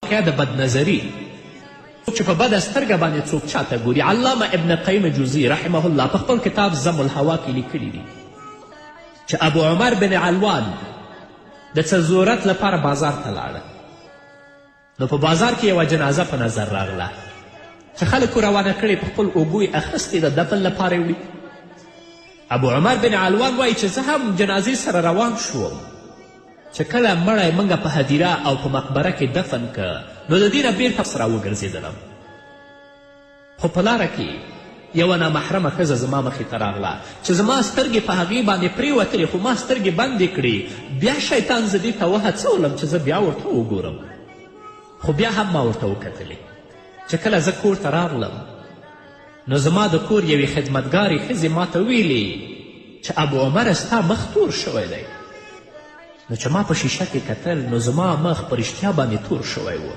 واقعه د بدنظري، څوک چې په بده سترګه باندې څوک چاته ګوري. علامه ابن قیم جوزي رحمه الله په خپل کتاب ذم الهوا کې لیکلي دي چې ابو عمر بن علوان د څه ضرورت لپاره بازار ته لاړه. نو په بازار کې یوه جنازه په نظر راغله چې خلکو روانه کړې، په خپل اوږو یې اخیستې د دفن لپاره یې وړي. ابو عمر بن علوان وایي چې زه هم جنازې سره روان شوم. چې کله مړی موږ په هدیره او په مقبره کې دفن که، نو د دې نه بیرته راوګرځېدلم. خو په لاره کې یوه نامحرمه ښځه زما مخې ته راغله چې زما سترګې په هغې باندې پرېوتلې، خو ما سترګې بندې کړې. بیا شیطان زه دې ته وهڅولم چې زه بیا ورته وګورم، خو بیا هم ما ورته وکتلې. چې کله زه کور ته راغلم نو زما د کور یوې خدمتګارې ښځې ما ته ویلې چې ابو عمره ستا مخ تور شوی دی. نو چې ما په شیشه کې کتل نو زما مخ په رښتیا باندې تور شوی و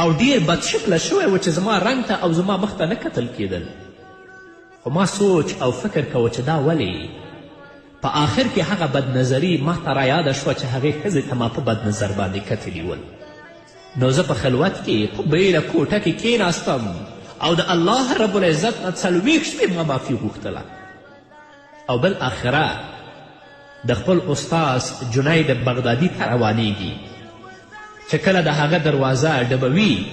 او ډیر بدشکله شوی و چې زما رنګ ته او زما مخ ته نه کتل کیدل. خو ما سوچ او فکر کوه چې دا ولې؟ په آخر کې هغه بدنظري ما ته رایاده شوه چې هغې ښځې ته ما په بد نظر باندې کتلي ول. نو زه په خلوت کې په بېله کوټه کې کیناستم او د الله رب العزت نه 40 شپې ما معافي غوښتله. او بل آخره د خپل استاذ جنید بغدادي ته روانیږي. چې کله د هغه دروازه ډبوي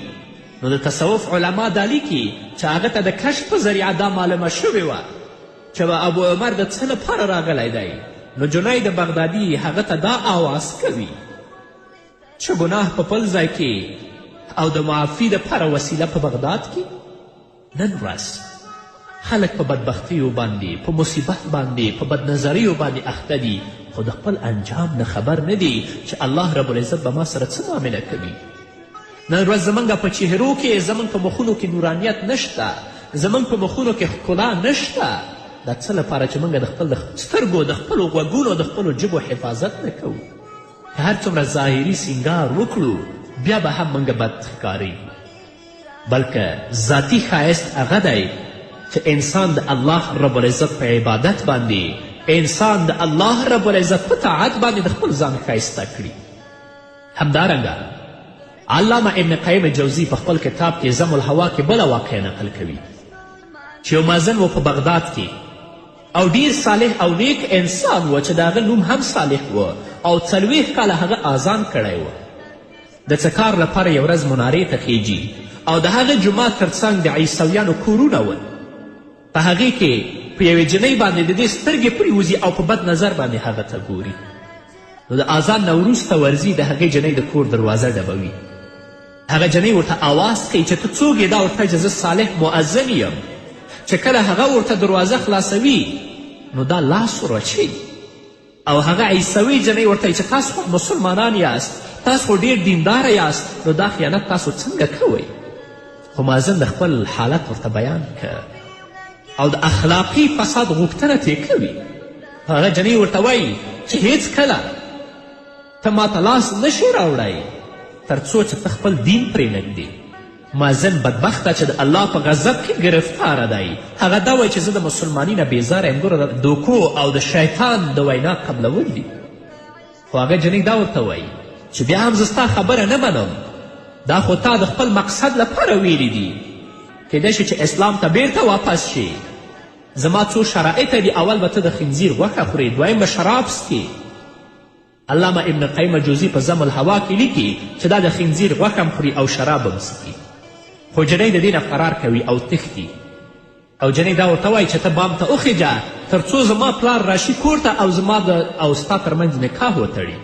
نو د تصوف علما دا لیکي چې هغه ته د کشف په ذریعه دا معلومه شوې وه چې ابو عمر د څه لپاره راغلی دی. نو جنید بغدادي هغه ته دا آواز کوي چې ګناه په پل ځای کې او د معافي دپاره وسیله په بغداد کې. نن ورځ خلک په بدبختیو باندې، په مصیبت باندې، په بدنظریو باندې اخته دي، خو د خپل انجام نه خبر نه دي چې الله رب العزت به ما سره څه معامله کوي. نن ورځ زموږ په چهرو کې، زموږ په مخونو کې نورانیت نشته، زموږ په مخونو کې ښکلا نشته. دا څه لپاره چې موږ د خپل سترګو، د خپلو غوږونو، د خپلو ژبو حفاظت نه کوو. که هر څومره ظاهري سینګار وکړو بیا به هم موږ بد ښکارېږو، بلکه ذاتي ښایست هغه دی چې انسان د الله رب العزت په عبادت باندې، انسان د الله رب العزت په طاعت باندې د خپل ځان ښایسته کړي. همدارنګه علامه ابن قیم جوزي په خپل کتاب کې ذم الهوا کې بله واقعه نقل کوي چې یو مازن و په بغداد کې او ډیر صالح او نیک انسان و چې د هغه نوم هم صالح و او 40 کاله هغه آذان کړی و. د څه کار لپاره یو ورځ منارې ته خیږي او د هغه جومات تر څنګ د عیسویانو کورونه ول. په هغې کې په یوې جنۍ باندې د دې سترګې پرېوځي او په بد نظر باندې هغه ته ګوري. نو د آذان نه وروسته ورځي د هغې جنۍ د کور دروازه ډبوي. هغه جنۍ ورته آواز کوي چې ته څوک یې؟ دا ورته چې زه صالح مؤذن یم. چې کله هغه ورته دروازه خلاصوي نو دا لاس ور اچوي او هغه عیسوي جنۍ ورته چې تاسو خو مسلمانان یاست، تاسو خو ډېر دینداره یاست، نو دا خیانت تاسو څنګه کوئ؟ خو مازن د خپل حالت ورته بیان که او د اخلاقي فساد غوښتنه ترې کوي. هغه جنۍ ورته وایي چې هیڅکله ته ماته لاس نشې راوړی تر څو چې ته خپل دین پرې نه ږدې. مازن بدبخته چې د الله په غضب کې ګرفتاره دی، هغه دا وایي چې زه د مسلماني نه بېزاره یم. ګوره د دوکو او د شیطان د وینا قبلول دي. خو هغه جنۍ دا ورته وایي چې بیا هم زه ستا خبره نه منم، دا خو تا د خپل مقصد لپاره ویلي دي، کیدای شي چې اسلام ته بیرته واپس شي. زما څو شرایط دي، اول به ته د خنزیر غوښه خورې، دویم به شراب څکې. علامه ابن قیم جوزي په ذم الهوا کې لیکي چې دا د خنزیر غوښه هم خوري او شراب هم څکي. خو جنۍ د دې نه فرار کوي او تښتي او جنۍ دا ورته وایي چې ته بام ته وخیژه تر څو زما پلار راشي کور ته او زما د او ستا ترمنځ نکاح وتړي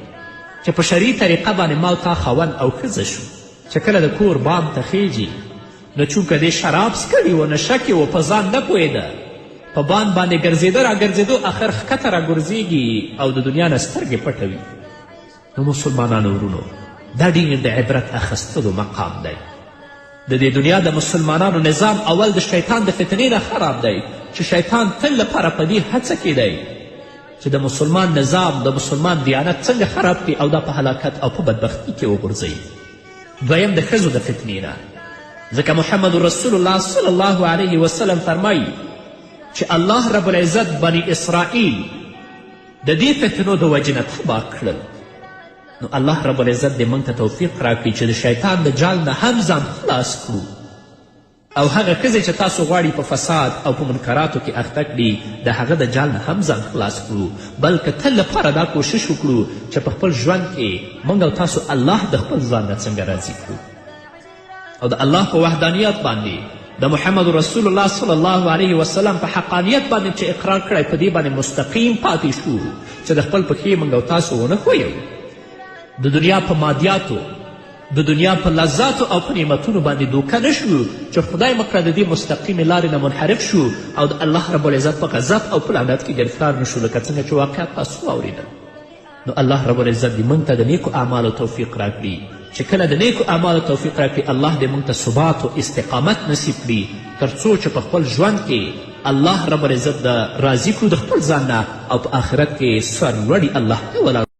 چې په شرعي طریقه باندې ما او تا خاوند او ښځه شو. چې کله د کور بام ته خیژي نو چونکه دې شراب څکلي و، نشه کې و، په ځان نه پوهېده، په بام باندې ګرځېده راګرځېدو اخر ښکته راګورځېږي او د دنیا نه سترګې پټوي. نو مسلمانانو ورونو، دا ډېر د عبرت اخیستلو مقام دی. د دې دنیا د مسلمانانو نظام اول د شیطان د فتنې نه خراب دی چې شیطان تل لپاره په دې هڅه کې دی چې د مسلمان نظام، د مسلمان دیانت څنګه خراب کړي او دا په هلاکت او په بدبختی کې وغورځوي. دویم د ښځو د فتنې نه، ځکه محمد رسول الله صلی الله علیه وسلم فرمایي چې الله رب العزت بني اسرائیل د دې فتنو د وجې نه تباه کړل. نو الله رب العزت دې موږ ته توفیق راکړي چې د شیطان د جال نه هم ځان خلاص کړو. او هغه ښځې چې تاسو غواړي په فساد او په منکراتو کې اخته کړي، د هغه د جال نه هم ځان خلاص کړو، بلکه تل لپاره دا کوشش وکړو چې په خپل ژوند کې موږ او تاسو الله د خپل ځان نه څنګه راضي کړو او د الله په وحدانیت باندې، د محمد رسول الله صلی الله علیه وسلم په حقانیت باندې چې اقرار کړی، په دې باندې مستقیم پاتې شو چې د خپل پښې موږ او تاسو ونه ښویو. د دنیا په مادیاتو، د دنیا په لذاتو او په نعمتونو باندې دوکه نه شو چې خدای مه کړه د دې مستقیمې لارې نه منحرف شو او د الله رب العزت په غضب او په لعنت کې ګرفتار نه شو، لکه څنګه چې واقعات تاسو واورېدل. نو الله رب العزت دې موږ ته د نیکو اعمالو توفیق راکړي، چې کله د نیکو اعمالو توفیق راکړي، الله دې موږ ته ثبات او استقامت نصیب کړي، تر څو چې په خپل ژوند کې الله رب العزت د راضي کړو د خپل ځان نه او په آخرت کې سر لوړي الله ته ولاړ.